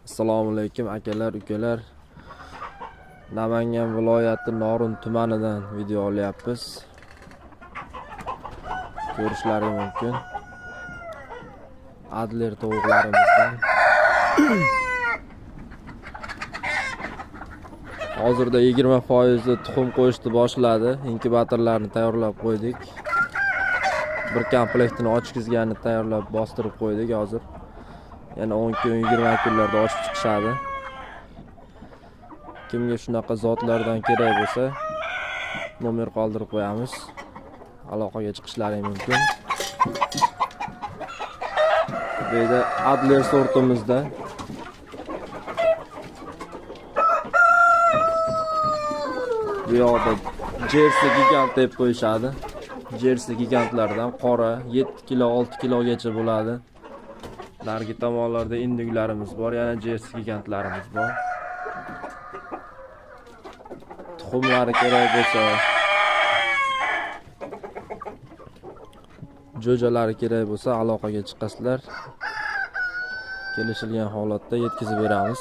Assalomu alaykum akalar, ukalar. Namangan viloyati Norin tumanidan video olyapmiz. Ko'rishlari mumkin. Adler tovuqlarimizdan. Hozirda 20% tuxum qo'yishni boshladi. Inkubatorlarni tayyorlab qo'ydik. Bir komplektini ochkizganini tayyorlab bostirib qo'ydik hozir. Yana 10 kun, 20 kunlarda ochib chiqishadi. Kimga shunaqa zotlardan kerak bo'lsa, nomer qoldirib qo'yamiz. Aloqaga chiqishlari mumkin. Bu yerda Adler sortimizda bu yoqda Jersey gigant deb qo'yishadi. Jersey gigantlardan qora 7 kilo, 6 kilogacha bo'ladi. Narigi tomonlarda induklarimiz bor, yana Jersey gigantlarimiz bor. Tuxumlari kerak bo'lsa, jo'jalari kerak bo'lsa aloqaga chiqasizlar. Kelishilgan holatda yetkazib beramiz.